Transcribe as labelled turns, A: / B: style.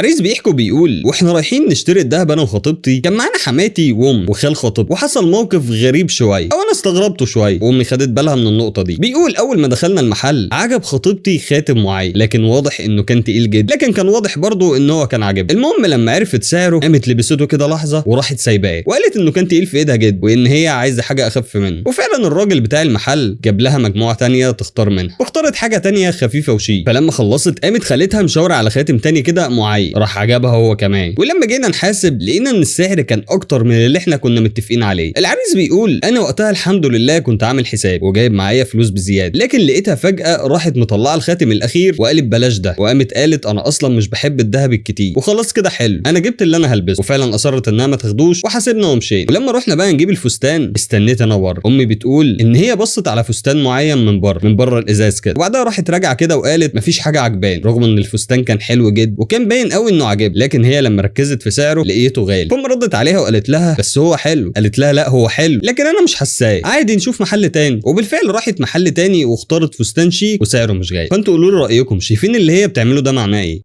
A: عريس بيحكي بيقول واحنا رايحين نشتري الذهب انا وخطيبتي، كان معانا حماتي وام وخال خطيبتي، وحصل موقف غريب شوية او انا استغربته شوية وامي خدت بالها من النقطة دي. بيقول اول ما دخلنا المحل عجب خطيبتي خاتم معين، لكن واضح انه كان تقيل جدا، لكن كان واضح برضه ان هو كان عاجبها. المهم لما عرفت سعره قامت لبسته كده لحظة وراحت سايباه، وقالت انه كان تقيل في ايدها جدا وان هي عايزه حاجة اخف منه. وفعلا الراجل بتاع المحل جاب لها مجموعة تانية تختار منها، واختارت حاجة تانية خفيفة وشيك. فلما خلصت قامت خالتها مشاوره على خاتم تاني كده معين، راح عجبها هو كمان. ولما جينا نحاسب لقينا ان السعر كان اكتر من اللي احنا كنا متفقين عليه. العريس بيقول انا وقتها الحمد لله كنت عامل حساب وجايب معايا فلوس بزيادة، لكن لقيتها فجاة راحت مطلعه الخاتم الاخير وقالت بلاش ده، وقامت قالت انا اصلا مش بحب الذهب الكتير وخلاص كده حلو انا جبت اللي انا هلبسه. وفعلا اصرت انها ما تاخدوش وحاسبنا ومشينا. ولما رحنا بقى نجيب الفستان استنيت انا بره، امي بتقول ان هي بصت على فستان معين من بره الازاز كده، وبعدها راحت راجعه كده وقالت مفيش حاجة عجباني، رغم ان الفستان كان حلو جدا وكان باين قوي انه عاجب، لكن هي لما ركزت في سعره لقيته غالي. فام ردت عليها وقالت لها بس هو حلو، قالت لها لا هو حلو لكن انا مش حساه، عادي نشوف محل تاني. وبالفعل راحت محل تاني واختارت فستان شيك وسعره مش غالي. فانتوا قولوا لي رايكم، شايفين اللي هي بتعمله ده معناه ايه؟